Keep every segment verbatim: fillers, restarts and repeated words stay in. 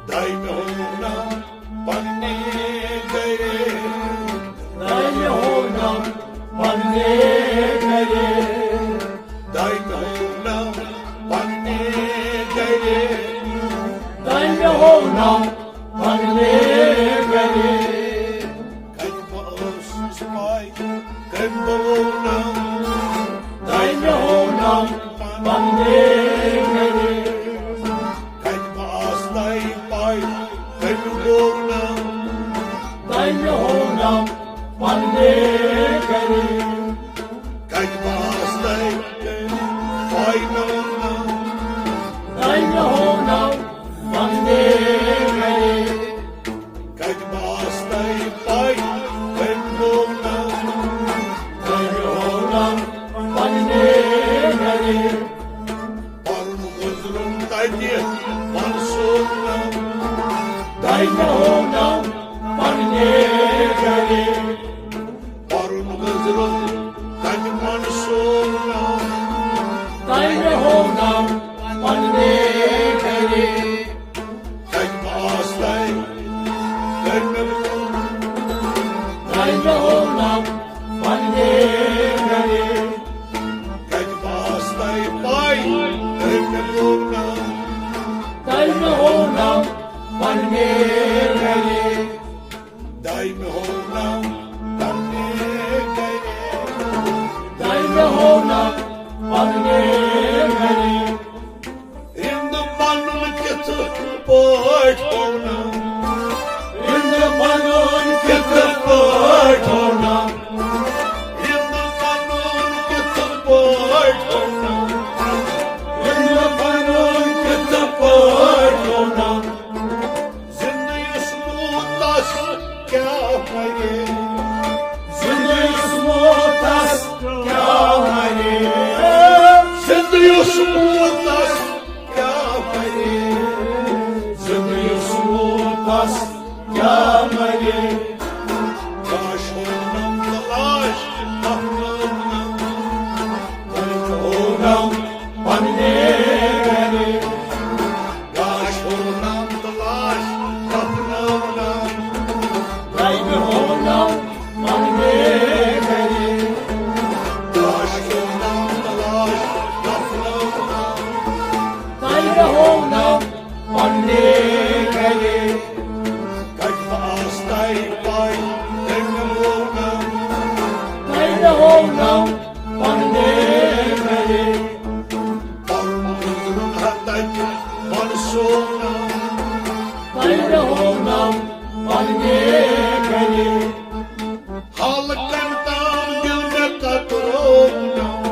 دامہِ ہوونم پننہِ گرِ۔ دامہِ ہوونم پننہِ گرِ۔ دامہِ ہوونم پننہِ گرِ۔ دامہِ ہوونم پننہِ گرِ۔ کتہِ بہٕ ٲسٕس پاے، کٔمۍ بہٕ ووٚنم؟ تۄہہِ مےٚ ہوونم پننہِ گرِ۔ کتہِ بہٕ آس تۄہہِ پاے، کٔمۍ ووٚنم؟ تۄہہِ مےٚ ہوونم پننہِ گرِ۔ کتہِ بہٕ آس تۄہہِ پاے، مےٚ ووٚنم؟ تۄہہِ مےٚ ہوونم پننہِ گرِ۔ کتہِ بہٕ آس تۄہہِ پاے، کٔمۍ ووٚنم؟ تۄہہِ ہوونم پننہِ گرِ۔ پرُن گُزرُن تتہِ منصوٗرنم۔ تۄہہِ ہوونم پننہِ گرِ۔ پرُن گُزرُن تتہِ منصوٗرنم۔ تۄہہِ ہوونم پننہِ گرِ۔ کتہِ بہٕ آس تۄہہِ، کٔرۍ مےٚ بوٗن۔ تۄہہِ مےٚ ہوونم پننہِ گرِ۔ کتہِ بہٕ آس تۄہہِ پاے، کٔرۍ مےٚ بوٗن۔ تۄہہِ مےٚ ہوونم پننہِ گرِ۔ دامہِ ہوونم پننہِ گرِ۔ دامہِ ہوونم پننہِ گرِ۔ رِنٛدٕ پنُن کِتھ پٲٹھۍ ہوونم؟ رِنٛدٕ پنُن کِتھ پٲٹھۍ ہوونم؟ رِنٛدٕ پنُن کِتھ پٲٹھۍ ہوونم؟ رِنٛدٕ پنُن کِتھ پٲٹھۍ ہوونم؟ زِنٛدٕ یُس موٗد تس کیٛاہ مرِ؟ زِنٛدٕ یُس موٗد تس کیٛاہ مرِ؟ زِنٛدٕ یُس موٗد تس کیٛاہ مرِ؟ زِنٛدٕ یُس موٗد تس کیٛاہ مرِ؟ کاش ہوونم تہٕ لاش دفناونم، تہٕ ہوونم پننہِ گرِ۔ کاش ہوونم تہٕ لاش دفناونم۔ تۄہہِ ہوونم پننہِ گرِ۔ کاش ہوونم تہٕ لاش دفناونم۔ تۄہہِ ہوونم پننہِ گرِ۔ کتہِ بہٕ آس تۄہہِ پاے، تٔمۍ ہوونم۔ تۄہہِ ہوونم پننہِ گرِ۔ پرُن گُزرُن ہا تتہِ منصوٗرنم۔ تۄہہِ ہوونم پننہِ گرِ۔ حالکن تام دِل مےٚ کتروونم۔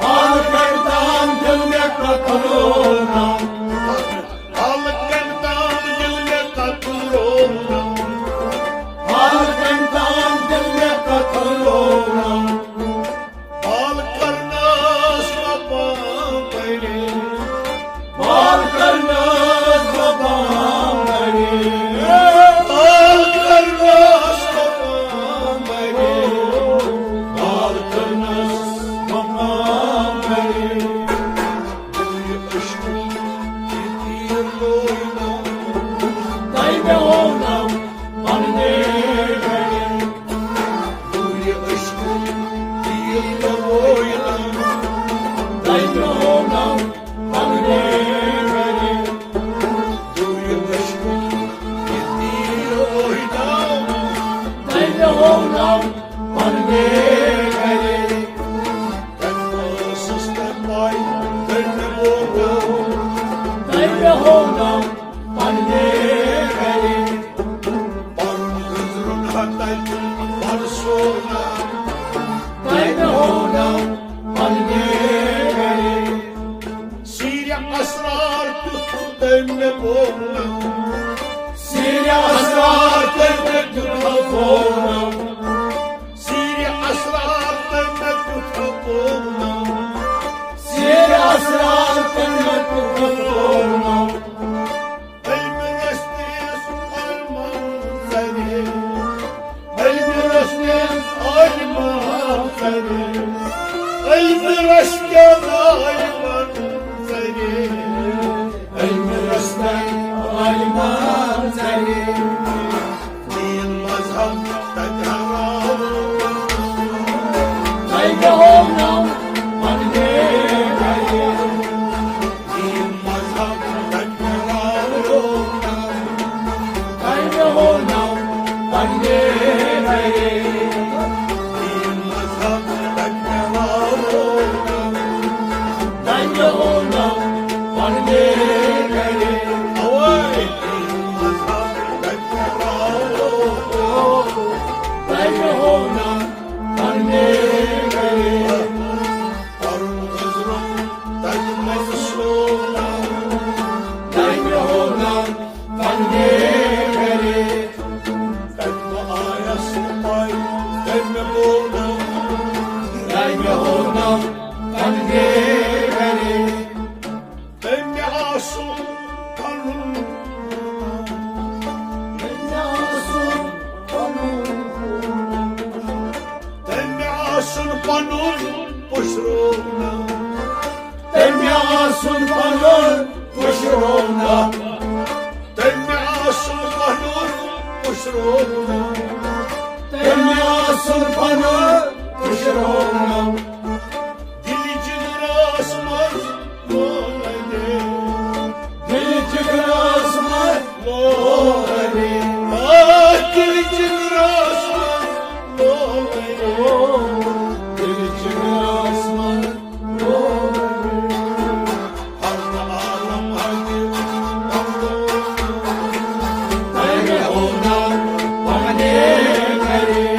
حالکن تام دِل مےٚ کتروونم۔ حالکن تام دِل مےٚ کتروونم۔ حالکن تام دِل مےٚ کتروونم۔ بال کرنس مقام بڑے۔ بال کرنس مقام بڑے۔ بال کرنس مقام بڑے۔ بال کرنس مقام بڑے۔ دوٗرِ عشقُک یہِ تیٖر لوینم۔ تۄہہِ مےٚ ہوونم پننہِ گرِ۔ دوٗرِ عشقُک تیٖر لوینم۔ تۄہہِ مےٚ ہوونم پننہِ گرِ۔ دوٗرِ عشقُک یہِ تیٖر لوینم۔ تۄہہِ مےٚ ہوونم پننہِ گرِ۔ تَمہِ ٲسٕس تَمہِ پَے، تٔمۍ مےٚ ووٚن۔ تَمہِ ہوونم پننہِ گرِ۔ پَرُن گُزرُن ہا تَتہِ پَرسونم۔ تَمہِ ہوونم پننہِ گرِ۔ سیرِ اسرار کیُتھ تٔمۍ مےٚ ووٚن۔ سیرِ اسرار تٔمۍ مےٚ کیُتھ ووٚن۔ سیرِ اسرار تٔمۍ مےٚ کیُتھ ووٚن۔ سیرِ اسرار تٔمۍ مےٚ کیُتھ ووٚن۔ علمِ رشتس علمان ژرِ۔ علمِ رشتس علمان ژرِ۔ علمِ رشتس علمان ژرِ۔ علمِ رشتس ظالمان ذلیل۔ دین مذہب تتہِ ہراو۔ تۄہہِ بیہو نہٕ پننہِ گرِ۔ دین مذہب تتہِ ہراو۔ تۄہہِ بیہو نہٕ پننہِ گرِ۔ دین مذہب تتہِ ہراو۔ تۄہہِ بیہو نہٕ پننہِ گرِ۔ اوے۔ تۄہہِ بیہو نہٕ پننہِ گرِ۔ پرُن گُزرُن تتہِ منصوٗر۔ تۄہہِ بیہو نہٕ پننہِ گرِ۔ تتہِ ما آیس نہٕ پَے، تٔمۍ گوٚو نہٕ۔ تۄہہِ بیہو نہٕ پننہِ گرِ۔ تٔمۍ آسُن پنُن۔ تٔمۍ آسُن پنُن پُشرو نہٕ۔ تٔمۍ آسُن پنُن پُشرو نہٕ۔ تٔمۍ آسُن پنُن پُشرو نہٕ۔ تٔمۍ آسُن پنُن پُشرو نہٕ۔ دِلہِ جِگرَس منٛز لولہٕ۔ دِلہِ جِگرَس منٛز لولہٕ۔ آ، دِلہِ جِگرَس منٛز لولہٕ۔ دِلہِ جِگرَس منٛز لولہٕ۔ ہر عالم حاکم۔ تۄہہِ بیہو نہٕ پننہِ گرِ۔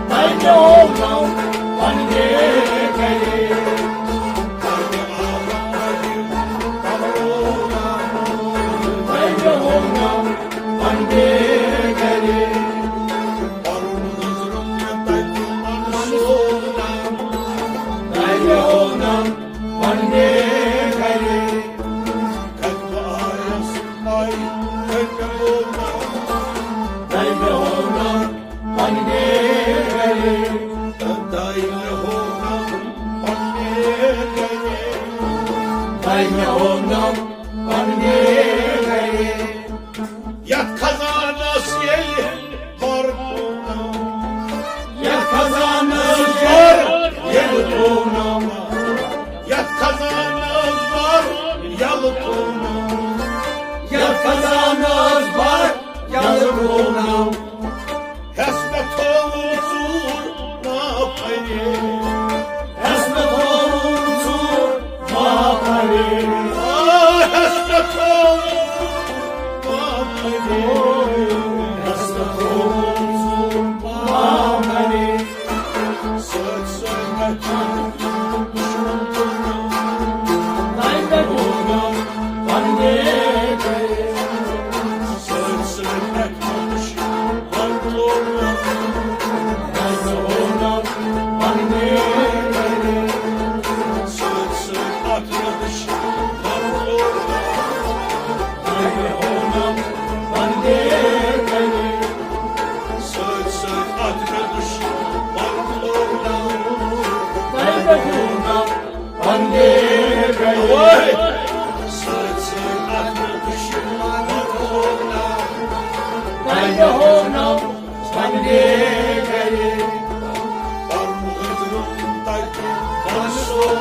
تۄہہِ بیہو نہٕ پننہِ گرِ۔ تۄہہِ بیہو نہٕ پننہِ گرِ۔ پرُن گُزرُن تتہِ منصوٗر۔ تۄہہِ بیہو نہٕ پننہِ گرِ۔ کتہِ آیس پَے، کتہِ گوٚو نہٕ۔ تۄہہِ بیہو نہٕ پننہِ گرِ۔ تۄہہِ بیہو نہٕ پننہِ گرِ۔ تۄہہِ بیہو نہٕ پننہِ گرِ۔ یتھ خزانس ییٚلہِ بر، یتھ خزانس بر ییٚلہِ ترٛوونم، یتھ خزانس بر ییٚلہِ ترٛوونم، یتھ خزانس بر ییٚلہِ ترٛوونم۔ ہیس مےٚ تھووُن ژوٗر ما پھرے۔ ہیس مےٚ تھووُن ژوٗر ما پھرے۔ آ، ہیس مےٚ تھووُن ژوٗر ما پھرے۔ ہیس مےٚ تھووُن ژوٗر ما پھرے۔ سۭتۍ سۭتۍ مےٚ چھُ تۄہہِ پٮ۪ٹھ ووٚنمُت پننہِ گرِ۔ سۭتۍ سۭتۍ اَتھ منٛز وَن ترٛوو۔ تۄہہِ ووٚنُم پننہِ گرِ۔ سۭتۍ سۭتۍ اَتھ منٛز وَن ترٛوو۔ تۄہہِ ووٚنُم پننہِ گرِ۔ سۭتۍ سۭتۍ اَتھ منٛز وَن ترٛوو۔ تۄہہِ ووٚنُم پننہِ گرِ۔ اوے۔ سۭتۍ سۭتۍ اَتھ منٛز وَن ترٛوو۔ تۄہہِ ووٚنُم پننہِ گرِ۔ پرُن گُزرُن تتہِ منصوٗر۔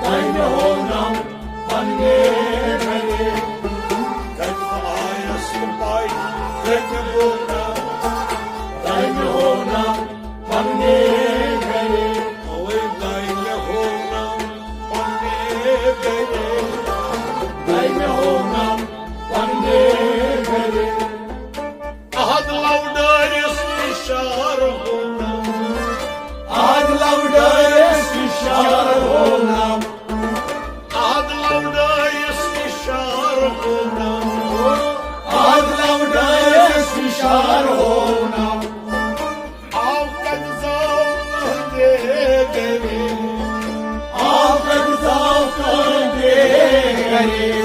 تۄہہِ ووٚنُم پننہِ گرِ۔ کتہِ آیس پَے، کتہِ گوٚو نہٕ۔ تۄہہِ ووٚنُم پننہِ گرِ۔ اوے تۄہہِ ووٚنُم پننہِ گرِ۔ تۄہہِ ووٚنُم پننہِ گرِ۔ احد لو ڈٲرِس نِشار ہونا۔ احد لو ڈٲرِس نِشار ہونا۔ احد لو ڈٲرِس نِشار ہونا۔ احد لو ڈٲرِس نِشار ہونا۔ آو کتہِ زاو تُہنٛدے گرِ۔ آو کتہِ زاو تُہنٛدے گرِ۔